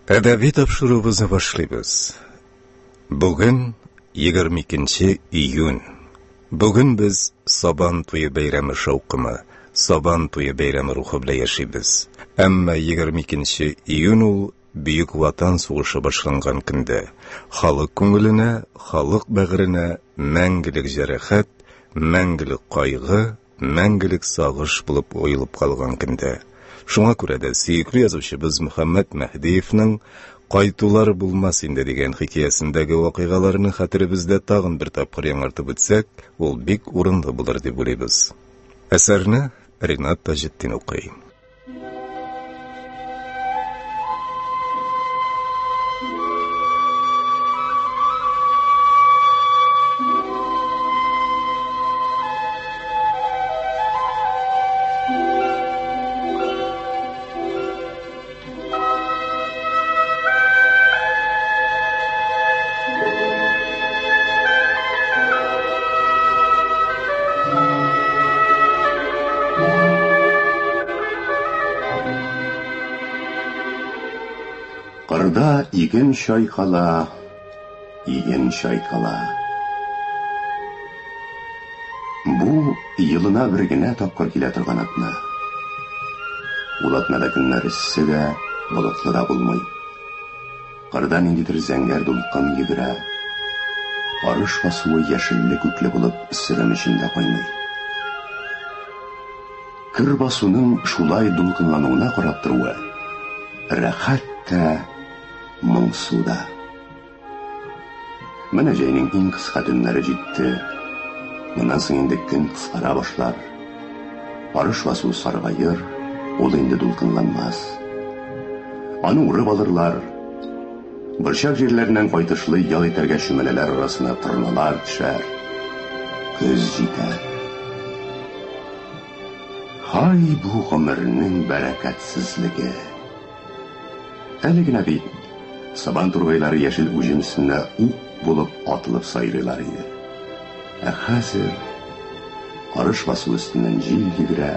Әдәби тапшыруыбызны башлыйбыз. Бүген 22 июнь. Бүген без Сабан туе бәйрәме шаукымы, Сабан туе бәйрәме рухы белән яшибез. Әмма 22 июнь ул Бөек Ватан сугышы башланган көндә халык күңеленә, халык бәгыренә мәңгелек җәрәхәт, мәңгелек кайгы, мәңгелек сагыш булып уелып калган көндә. Шуңа күрә дә сөекле язучыбыз Мөхәммәт Мәһдиевның Кайтулар булмас инде дигән хикәясендәге вакыйгаларны хәтеребездә тагын бер тапкыр яңартып үтсәк, ул бик урынлы булыр дип уйлыйбыз. Әсәрне Ринат Таҗетдин укый. Кырда иген чайкала, иген чайкала. Бу елына бер генә тапкыр килә торган атна. Ул атнада көннәр эссе дә, болытлы да булмый. Кырда ниндидер зәңгәр дулкын йөгерә. Арыш басуы яшелле-күкле булып сөрем эчендә кайный. Кыр басуның шулай дулкынлануына карап торуы рәхәт тә, моңсу да. Менә җәйнең иң кыска төннәре җитте. Моннан соң инде көн кыскара башлар. Арыш басуы саргаер, ул инде дулкынланмас. Аны урып алырлар. Борчак җирләреннән кайтышлый ял итәргә чүмәләләр арасына торналар төшәр. Көз җитәр. Һай, бу гомернең бәрәкәтсезлеге! Әле генә бит сабан тургайлары яшел уҗым өстендә ук булып атылып сайрыйлар иде. Ә хәзер арыш басуы өстеннән җил йөгерә,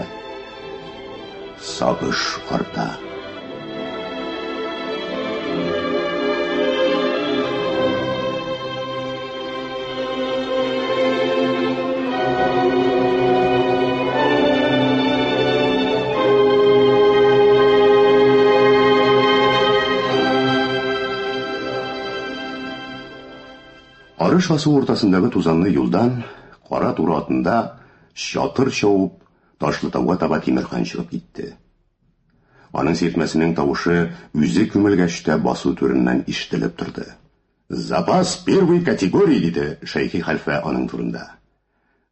сагыш арта. Арыш басуы уртасындагы тузанлы юлдан кара туры атында чатыр чабып Ташлытауга таба Тимерхан чыгып китте. Аның сиртмәсенең тавышы үзе күмелгәч тә басу түреннән ишетелеп торды. Запас первой категории, диде Шәйхи хәлфә аның турында.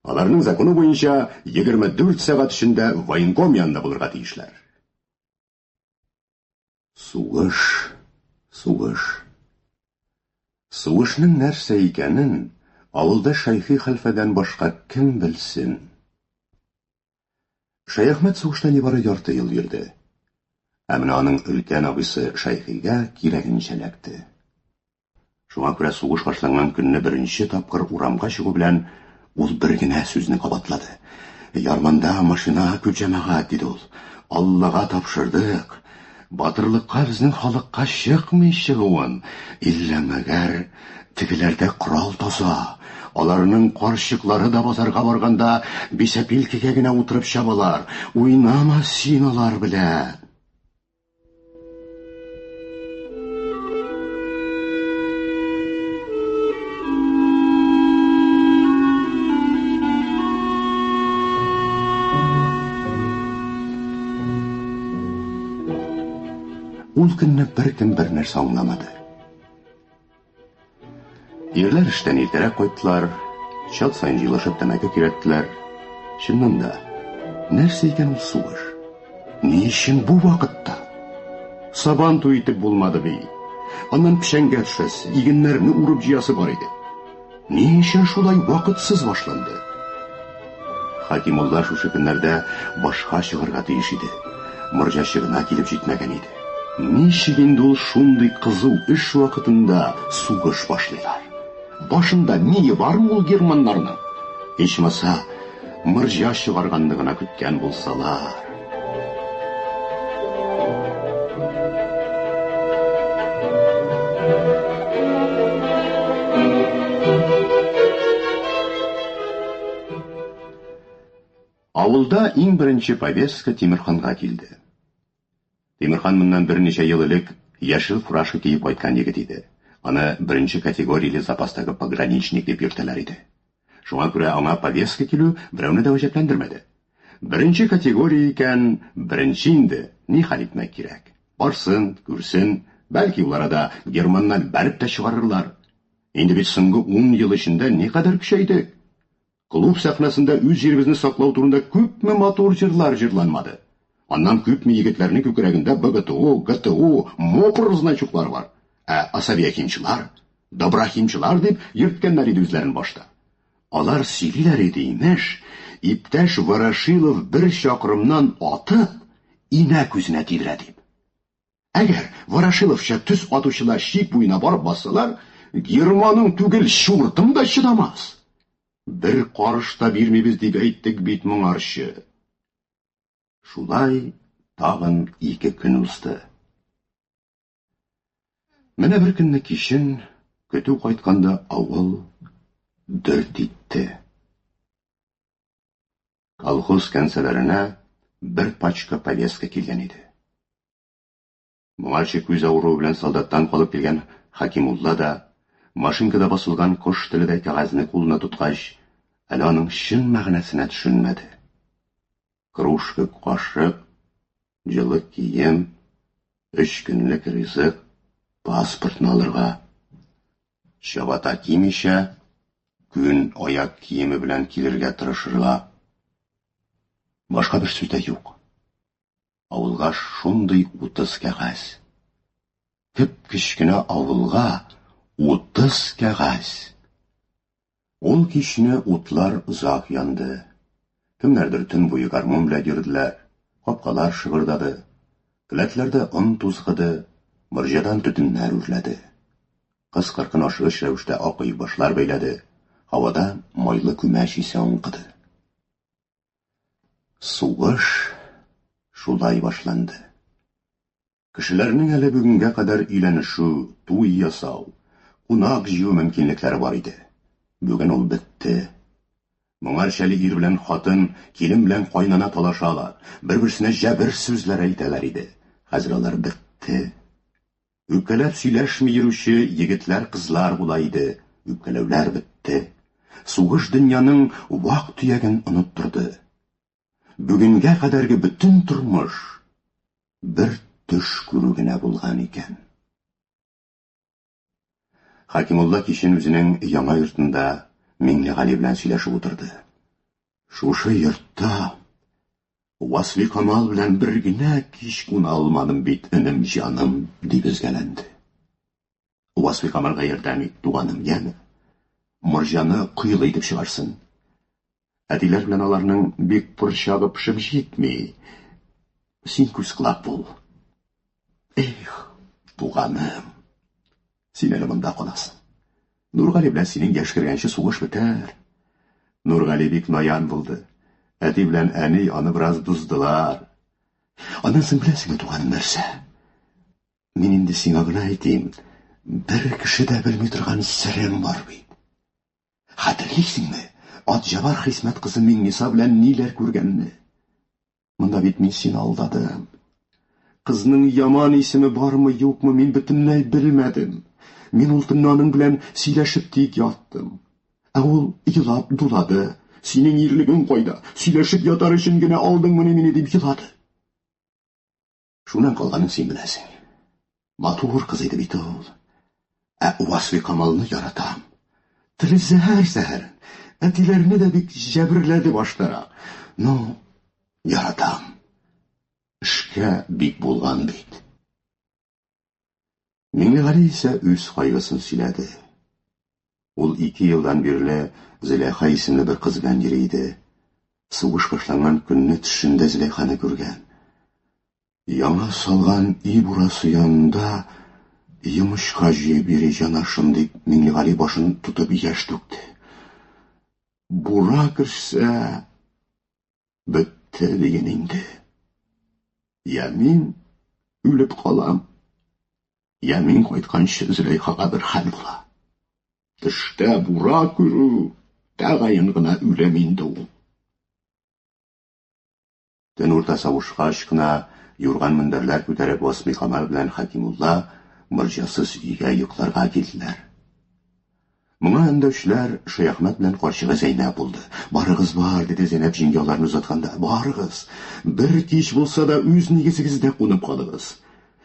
Аларның законы буенча 24 сәгать эчендә военком янында булырга тиешләр. Сугыш, сугыш. Сугышның нәрсә икәнен авылда Шәйхи хәлфәдән башка кем белсен? Шәяхмәт сугышта нибары ярты ел йөрде. Ә менә аның өлкән абыйсы Шәйхигә кирәгенчә эләкте. Шуңа күрә сугыш башланган көнне беренче тапкыр урамга чыгу белән ул бер генә сүзне кабатлады. Ярманда машина күп җәмәгать, диде ул. Аллага тапшырдык. Батырлыкка безнең халыкка чыкмый чыгуын. Иллә мәгәр тегеләрдә корал таза. Аларның карчыклары да базарга барганда бисәпилкегә генә утырып чабалар. Уйнама син алар белән. Ул көнне беркем бер нәрсә аңламады. Ирләр эштән иртәрәк кайттылар, чат саен җыелышып тәмәке көйрәттеләр. Чыннан да, нәрсә икән ул сугыш? Ни өчен бу вакытта? Сабан туй итеп булмады бит. Аннан печәнгә төшәсе, игеннәрне урып җыясы бар иде. Ни өчен шулай вакытсыз башланды? Хакимулла шушы көннәрдә башка чыгарга тиеш иде. Морҗачы гына килеп җитмәгән иде. Ничек инде ул шундый кызу эш вакытында сугыш башлыйлар? Башында ние бармы ул германнарның? Ичмаса, морҗа чыгарганны гына көткән булсалар. Авылда иң беренче повестка Тимерханга килде. Тимерхан моннан берничә ел элек яшел фуражка киеп кайткан егет иде. Аны беренче категорияле запастагы пограничник дип йөртәләр иде. Шуңа күрә аңа повестка килү берәүне дә гаҗәпләндермәде. Беренче категория икән, беренче инде, ни хәл итмәк кирәк. Барсын, күрсен, бәлки ул арада германнан бәреп тә чыгарырлар. Инде бит соңгы ун ел эчендә никадәр көчәйдек. Клуб сәхнәсендә үз җиребезне саклау турында күпме матур җырлар җырланмады. Аннан күпме егетләрнең күкрәгендә БГТУ, ГТУ, МОПР значоклары бар. Ә осавиахимчылар, добрахимчылар дип йөрткәннәр иде үзләрен башта. Алар сөйлиләр иде, имеш, иптәш Ворошилов бер чакрымнан атып, инә күзенә тидерә дип. Әгәр Ворошиловча төз атучылар чик буена барып бассалар, германың түгел, чуртым да чыдамас. Бер карыш та бирмибез дип әйттек бит моңарчы. Шулай тагын ике көн узды. Менә бер көнне кичен көтү кайтканда авыл дөрт итте. Колхоз кәнсәләренә бер пачка повестка килгән иде. Моңарчы күз авыруы белән солдаттан калып килгән Хәкимулла да, машинкада басылган кош теледәй кәгазьне кулына тоткач, әле аның чын мәгънәсенә төшенмәде. Кружка, кашык, җылы кием, өч көнлек ризык, паспортны алырга. Чабата кимичә, күн аяк киеме белән килергә тырышырга. Башка бер сүз дә юк. Авылга шундый 30 кәгазь. Кеп-кечкенә авылга 30 кәгазь. Ул кичне утлар озак янды. Кемнәрдер төн буе гармун белән йөрделәр, капкалар шыгырдады, келәтләрдә он тузгыды, морҗадан төтеннәр үрләде. Кыз-кыркын ашыгыч рәвештә ак оекбашлар бәйләде, һавада майлы күмәч исе аңкыды. Сугыш шулай башланды. Кешеләрнең әле бүгенгә кадәр өйләнешү, туй ясау, кунак җыю мөмкинлекләре бар иде. Бүген ул бетте. Моңарча әле ир белән хатын, килен белән кайнана талашалар, бер-берсенә җәбер сүзләр әйтәләр иде. Хәзер алар бетте. Үпкәләп сөйләшми йөрүче егетләр-кызлар була иде, үпкәләүләр бетте. Сугыш дөньяның вак-төяген оныттырды. Бүгенгә кадәрге бөтен тормыш бер төш күрү генә булган икән. Хакимулла кичен үзенең яңа йортында Миңлегали белән сөйләшеп утырды. Шушы йортта Васфикамал белән бер генә кич куна алмадым бит, энем җаным, дип өзгәләнде. Васфикамалга ярдәм ит, туганым, яме. Морҗаны коелы итеп чыгарсын. Әтиләр белән аларның бик борчагы пешеп җитми. Син күз колак бул. Эх, туганым, син әле монда каласың. Нургали белән синең яшь кергәнче сугыш бетәр. Нургали бик наян булды. Әти белән әни аны бераз боздылар. Аннан соң беләсеңме, туганым, нәрсә? Мин инде сиңа гына әйтим, бер кеше дә белми торган серем бар бит. Хәтерлисеңме, Атҗабар Хисмәт кызы Миңниса белән ниләр күргәнне? Монда бит мин сине алдадым. Кызның яман исеме бармы, юкмы, мин бөтенләй белмәдем. Мин ул төнне аның белән сөйләшеп тик яттым. Ә ул елап дулады. Синең ирлегең кайда? Сөйләшеп ятар өчен генә алдыңмыни мине дип елады. Шуннан калганын син беләсең. Матур кыз иде бит ул. Ә Васфикамалны яратам. Теле зәһәр-зәһәр. Әтиләрне дә бик җәберләде баштарак. Ну, яратам. Эшкә бик булган бит. Миңлегали исә үз кайгысын сөйләде. Ул ике елдан бирле Зөләйха исемле бер кыз белән йөри иде. Сугыш башланган көнне төшендә Зөләйханы күргән. Яңа салган өй бурасы янында йомычка җыеп йөри җанашым, дип Миңлегали башын тотып яшь түкте. Бура керсә, бетте диген инде. Я мин үлеп калам, я мин кайтканчы Зөләйхага бер хәл була. Төштә бура күрү, тәгаен гына үлем инде ул. Төн уртасы авышкач кына, юрган-мендәрләр күтәреп Васмикамал белән Хәкимулла морҗасыз өйгә йокларга килделәр. Моңа өндәүчеләр Шәяхмәт белән карчыгы Зәйнәп булды. Барыгыз бар, диде Зәйнәп җиңги аларны озатканда. Барыгыз. Бер кич булса да үз нигезегездә кунып калыгыз.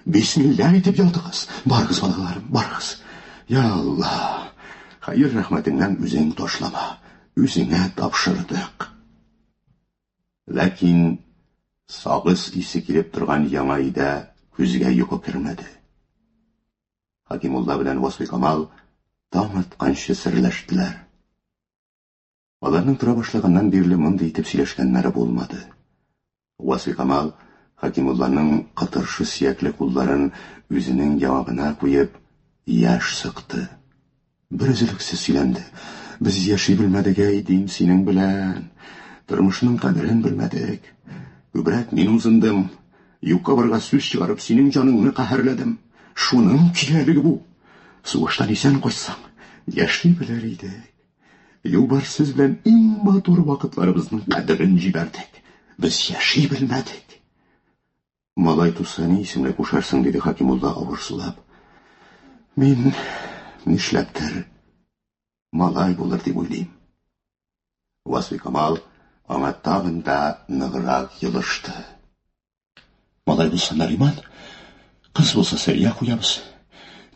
Бисмилла әйтеп ятыгыз. Барыгыз, балаларым, барыгыз. Я Алла, хәер рәхмәтеңнән үзең ташлама. Үзеңә тапшырдык. Ләкин сагыз исе килеп торган яңа өйдә күзгә йокы кермәде. Хакимулла белән Васфикамал таң атканчы серләштеләр. Аларның тора башлаганнан бирле мондый итеп сөйләшкәннәре булмады. Васфикамал Хакимулланың кытыршы сөякле кулларын үзенең яңагына куеп, яшь сыкты. Бер өзелексез сөйләнде. Без яши белмәдек, әй, дим, синең белән. Тормышның кадерен белмәдек. Күбрәк мин узындым. Юкка барга сүз чыгарып, синең җаныңны каһәрләдем. Шуның кирәлеге бу. Сугыштан исән кайтсаң, яши белер идек. Юлбарыс сүз белән иң матур вакытларыбызның кадерен җибәрдек. Без яши белмәдек. Малай туса ни исемле кушарсың, диде Хакимулла авыр сулап. Мин нишләптер малай булыр дип уйлыйм. Васфикамал аңа тагын да ныграк елышты. Малай булса Нариман, кыз булса Сәрия куябыз.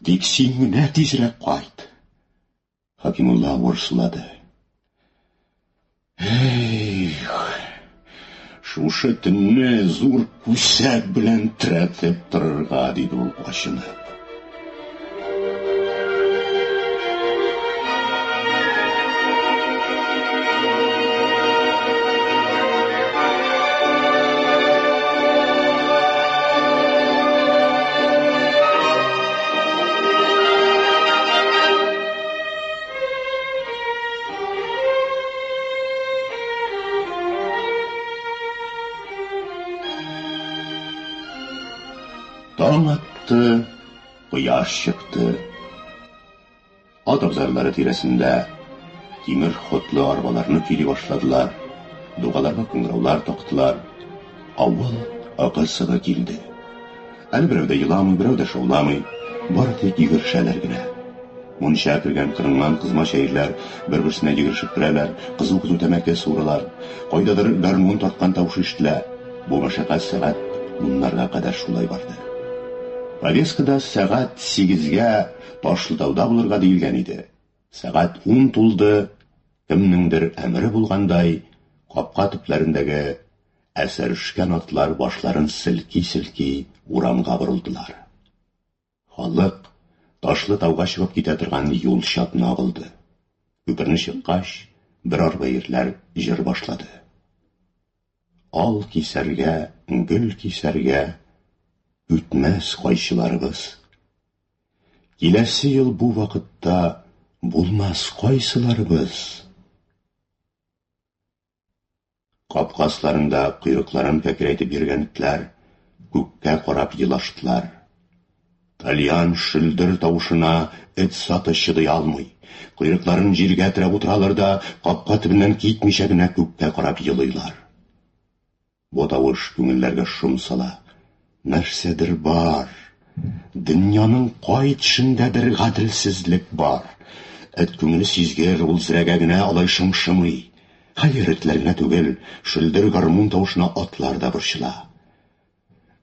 Тик син генә тизрәк кайт. Хакимулла авыр сулады. Эх, шушы төнне зур күсәк белән терәтеп торырга, диде ул ачынып. Таң атты, кояш чыкты. Ат абзарлары тирәсендә тимер ходлы арбаларны көйли башладылар, дугаларга кыңгыраулар тактылар. Авыл ыгы-зыгы килде. Әле берәү дә еламый, берәү дә шауламый, бары тик йөгерешәләр генә. Мунча кергән кырынган кызма чәерләр бер-берсенә йөгерешеп керәләр, кызу-кызу тәмәке суыралар. Кайдадыр гармун тарткан тавыш ишетелә. Бу мәшәкать сәгать уннарга кадәр шулай барды. Повесткада сәгать сигезгә Ташлытауда булырга диелгән иде. Сәгать ун тулды, кемнеңдер әмере булгандай, капка төпләрендәге әсәрешкән атлар башларын селки-селки урамга борылдылар. Халык Ташлы тауга чыгып китә торган юл чатына агылды. Күперне чыккач, бер арба ирләр җыр башлады. Ал кисәргә, гөл кисәргә үтмәс кайчыларыбыз. Киләсе ел бу вакытта булмас кайсыларыбыз? Капка асларында койрыкларын кәкрәйтеп йөргән этләр күккә карап елаштылар. Тальян шөлдер тавышына эт заты чыдый алмый. Койрыкларын җиргә терәп утыралар да капка төбеннән китмичә генә күккә карап елыйлар. Бу тавыш күңелләргә шом сала. Нәрсәдер бар. Дөньяның кай төшендәдер гаделсезлек бар. Эт күңеле сизгер, ул зрәгә генә алай шыңшымый. Хәер, этләр генә түгел, шөлдер гармун тавышына атлар да борчыла.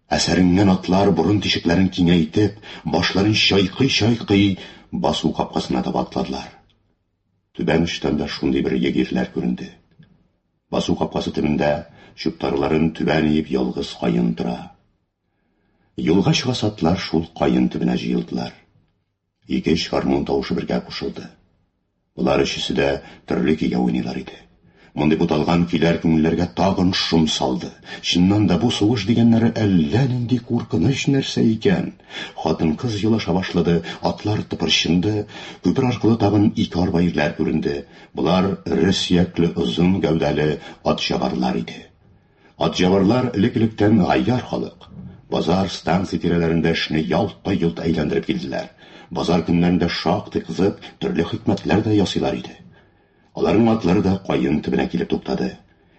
Әсәренгән атлар борын тишекләрен киңәйтеп, башларын чайкый-чайкый басу капкасына таба атладылар. Түбән очтан да шундый бер егерьләр күренде. Басу капкасы төбендә чуптарларын түбән иеп ялгыз каен тора. Юлга чыгасы атлар шул каен төбенә җыелдылар. Ике-өч гармун тавышы бергә кушылды. Болар өчесе дә төрле көйгә уйныйлар иде. Мондый буталган көйләр күңелләргә тагын шом салды. Чыннан да бу сугыш дигәннәре әллә нинди куркыныч нәрсә икән. Хатын-кыз елаша башлады, атлар тыпырчынды, күпер аркылы тагын ике арба ирләр күренде. Болар эре сөякле озын гәүдәле атҗабарлар иде. Атҗабарлар элек-электән гайяр халык. Базар, станция тирәләрендә эшне ялт та йолт әйләндереп килделәр. Базар көннәрендә шактый кызып, төрле хикмәтләр дә ясыйлар иде. Аларның атлары да каен төбенә килеп туктады.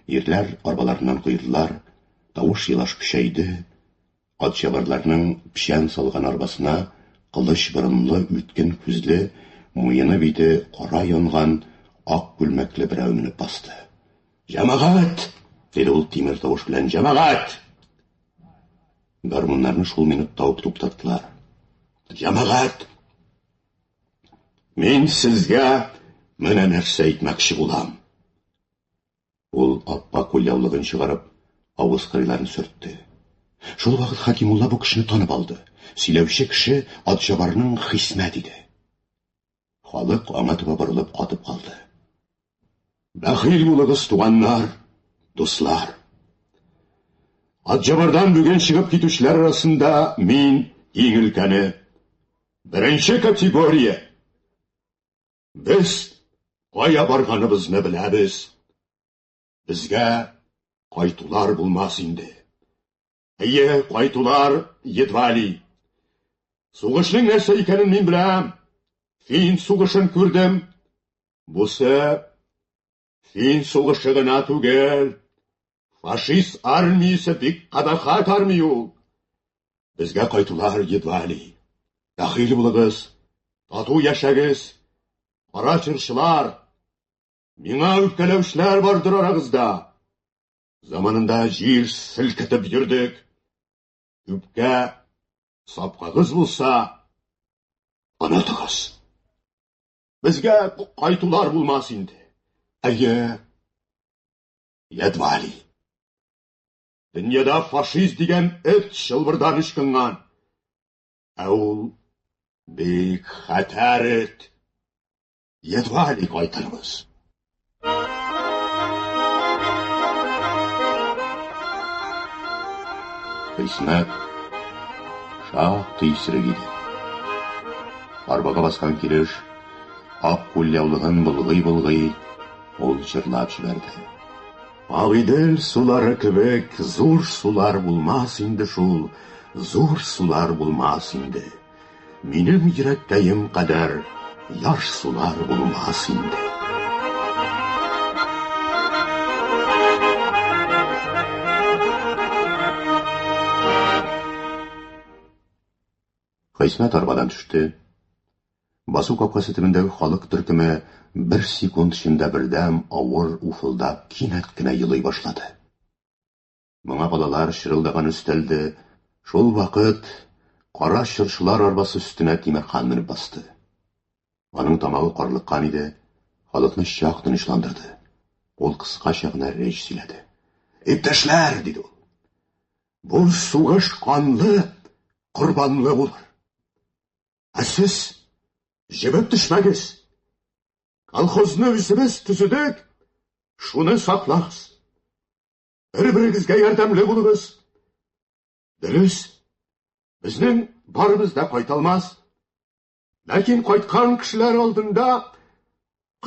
Ирләр арбаларыннан коелдылар. Тавыш елаш көчәйде. Атчабарларның печән салган арбасына кылыч борынлы, үткен күзле, муены бите кара янган ак күлмәкле берәү менеп басты. Җәмәгать! диде ул тимер тавыш белән. Җәмәгать! Гармуннарны шул минутта ук туктаттылар. Җәмәгать! Мин сезгә менә нәрсә әйтмәкче булам. Ул ап-ак кулъяулыгын чыгарып, авыз кырыйларын сөртте. Шул вакыт Хәкимулла бу кешене танып алды. Сөйләүче кеше Атҗабарның Хисмәт иде. Халык аңа таба борылып катып калды. Бәхил булыгыз, туганнар, дуслар. Атҗабардан бүген чыгып китүчеләр арасында мин иң өлкәне. Беренче категория. Без кая барганыбызны беләбез. Безгә кайтулар булмас инде. Әйе, кайтулар едва ли. Сугышның нәрсә икәнен мин беләм. Фин сугышын күрдем. Бусы фин сугышы гына түгел. Фашист армиясе бик кабахәт армия ул. Безгә кайтулар едва ли. Бәхил булыгыз, тату яшәгез, кара чыршылар. Миңа үпкәләүчеләр бардыр арагызда. Заманында җир селкетеп йөрдек. Үпкә сапкагыз булса, онытыгыз. Безгә кайтулар булмас инде. Әйе, едва ли. Дөньяда фашист дигән эт чылбырдан ычкынган. Ә ул бик хәтәр эт. Едва ли кайтырбыз. Хисмәт шактый исерек иде. Арбага баскан килеш, ак кулъяулыгын болгый-болгый, ул җырлап җибәрде. Агыйдел сулары кебек зур сулар булмас инде шул, зур сулар булмас инде. Минем йөрәккәем кадәр яшь сулар булмас инде. Хисмәт арбадан төште. Басу капкасы төбендәге халык төркеме бер секунд эчендә бердәм авыр уфылдап кинәт кенә елый башлады. Моңа балалар чырылдаган өстәлде. Шул вакыт кара чыршылар арбасы өстенә Тимерхан менеп басты. Аның тамагы карлыккан иде, халыкны чак тынычландырды. Ул кыскача гына речь сөйләде. Иптәшләр, диде ул. Бу сугыш канлы, корбанлы булыр. Ә сез җебеп төшмәгез. Колхозны үзебез төзедек, шуны саклагыз. Бер-берегезгә ярдәмле булыгыз. Дөрес, безнең барыбыз да кайта алмас. Ләкин кайткан кешеләр алдында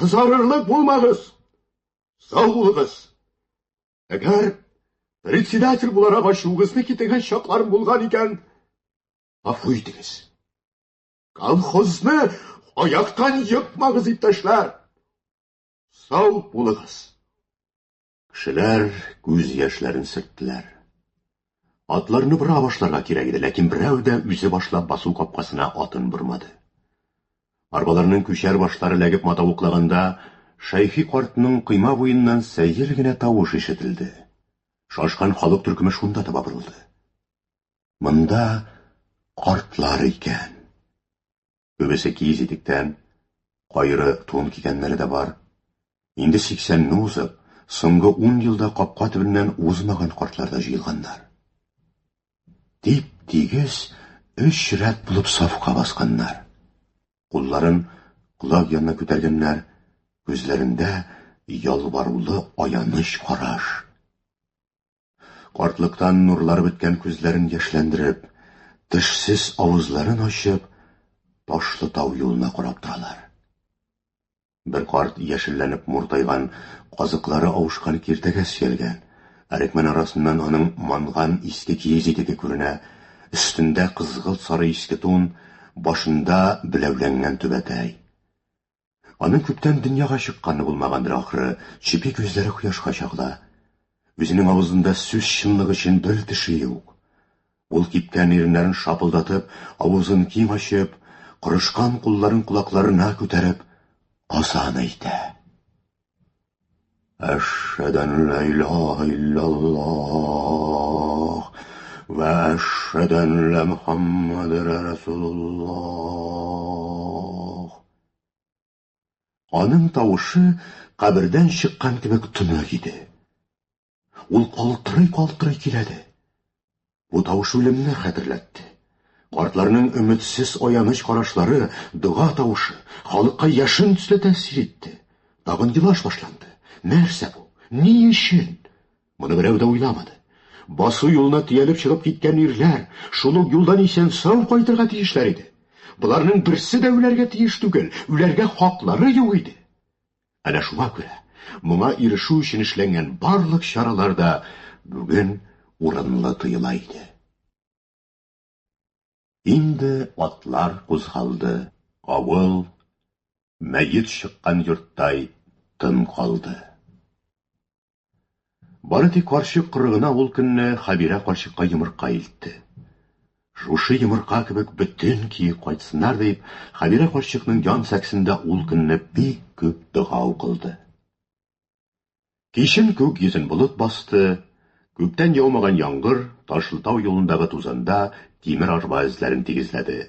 кызарырлык булмагыз. Сау булыгыз. Әгәр председатель буларак ачуыгызны китергән чакларым булган икән, гафу итегез. Колхозны аяктан екмагыз, иптәшләр. Сау булыгыз. Кешеләр күз яшьләрен сөрттеләр. Атларны бора башларга кирәк иде, ләкин берәү дә үзе башлап басу капкасына атын бормады. Арбаларның күчәр башлары эләгеп матавыклаганда, Шәйхи картның койма буеннан сәер генә тавыш ишетелде. Шашкан халык төркеме шунда таба борылды. Монда картлар икән. Күбесе киез итектән, кайры тун кигәннәре дә бар. Инде сиксәнне узып, соңгы ун елда капка төбеннән узмаган картлар да җыелганнар. Тип-тигез өч рәт булып сафка басканнар. Кулларын колак янына күтәргәннәр, күзләрендә ялварулы аяныч караш. Картлыктан нурлары беткән күзләрен яшьләндереп, тешсез авызларын ачып, ташлы тау юлына карап торалар. Бер карт яшелләнеп муртайган, казыклары авышкан киртәгә сөялгән. Әрекмән арасыннан аның манган иске киез итеге күренә, өстендә кызгылт сары иске тун, башында беләүләнгән түбәтәй. Аның күптән дөньяга чыкканы булмагандыр ахры, чепи күзләре кояшка чагыла. Үзенең авызында сүз чынлык өчен бер теше юк. Ул кипкән иреннәрен шапылдатып, авызын киң ачып, корышкан кулларын колакларына күтәреп, азан әйтә. Әшһәдә ан ла илаһа иллаллаһ вә әшһәдә анна Мөхәммәдәр Расулуллаһ. Аның тавышы кабердән чыккан кебек тонык иде. Ул калтырый-калтырый көйләде. Бу тавыш үлемне хәтерләтте. Картларның өметсез аяныч карашлары, дога тавышы халыкка яшен төсле тәэсир итте. Тагын елаш башланды. Нәрсә бу? Ни өчен? Моны берәү дә уйламады. Басу юлына төялеп чыгып киткән ирләр шул ук юлдан исән-сау кайтырга тиешләр иде. Боларның берсе дә үләргә тиеш түгел, үләргә хаклары юк иде. Әнә шуңа күрә моңа ирешү өчен эшләнгән барлык чаралар да бүген урынлы тоела иде. Инде атлар кузгалды, авыл, мәет чыккан йорттай, тын калды. Бары тик карчык коры гына ул көнне Хәбирә карчыкка йомырка илтте. Шушы йомырка кебек бөтен кие кайтсыннар дип, Хәбирә карчыкның ян сәксендә ул көнне бик күп дога укылды. Кичен күк йөзен болыт басты, күптән яумаган яңгыр Ташлытау юлындагы тузанда тимер арба эзләрен тигезләде.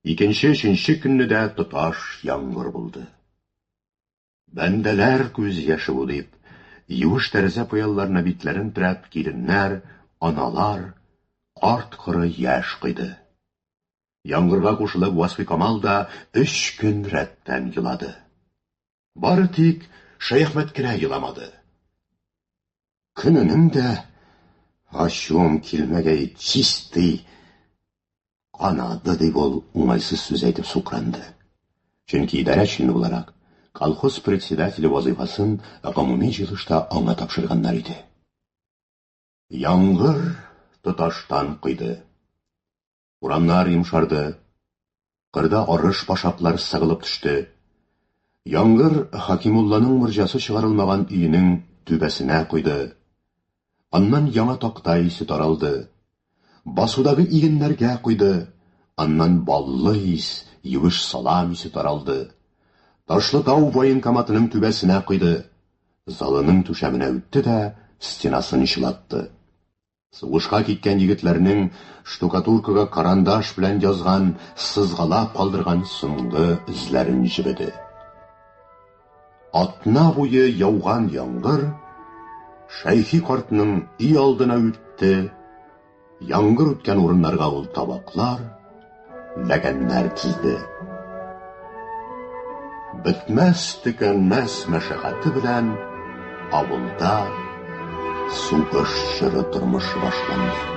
Икенче, өченче көнне дә тоташ яңгыр булды. Бәндәләр күз яше бу дип, юеш тәрәзә пыялаларына битләрен терәп, киленнәр, аналар карт-коры яшь койды. Яңгырга кушылып Васфикамал да өч көн рәттән елады. Бары тик Шәяхмәт кенә еламады. Көненең дә ачуым килмәгәе чистый Канады, дип ул уңайсыз сүз әйтеп сукранды. Чөнки идарә члены буларак, колхоз председателе вазыйфасын гомуми җыелышта аңа тапшырганнар иде. Яңгыр тоташтан койды. Урамнар йомшарды. Кырда арыш башаклар сыгылып төште. Яңгыр Хакимулланың морҗасы чыгарылмаган өенең түбәсенә койды. Аннан яңа такта исе таралды. Басудагы игеннәргә койды. Аннан баллы ис, юеш салам исе таралды. Ташлытау военкоматының түбәсенә койды. Залының түшәменә үтте дә стенасын чылатты. Сугышка киткән егетләрнең штукатуркага карандаш белән язган, сызгалап калдырган соңгы эзләрен җебеде. Атна буе яуган яңгыр Шәйхи картның өй алдына үтте, яңгыр үткән урыннарга ул табаклар, ләгәннәр тезде. Бетмәс-төкәнмәс мәшәкате белән авылда сугыш чоры тормышы башланды.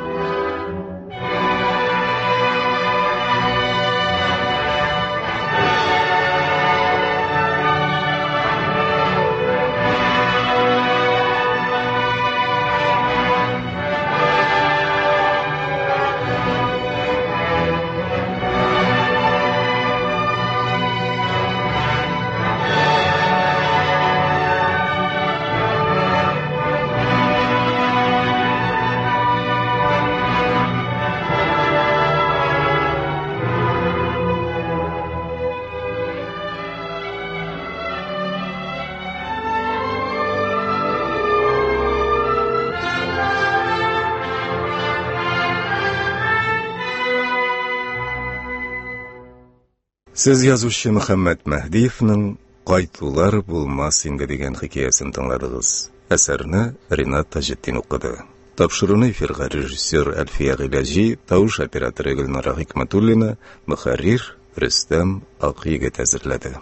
Сез язучы Мөхәммәт Мәһдиевның Кайтулар булмас инде дигән хикәясен тыңладыгыз. Әсәрне Ринат Таҗетдин укыды. Тапшыруны эфирга режиссер Әлфия Гыйләҗи, тавыш операторы Гөлнара Хикмәтуллина, мөхәррир Рөстәм Акъегет әзерләде.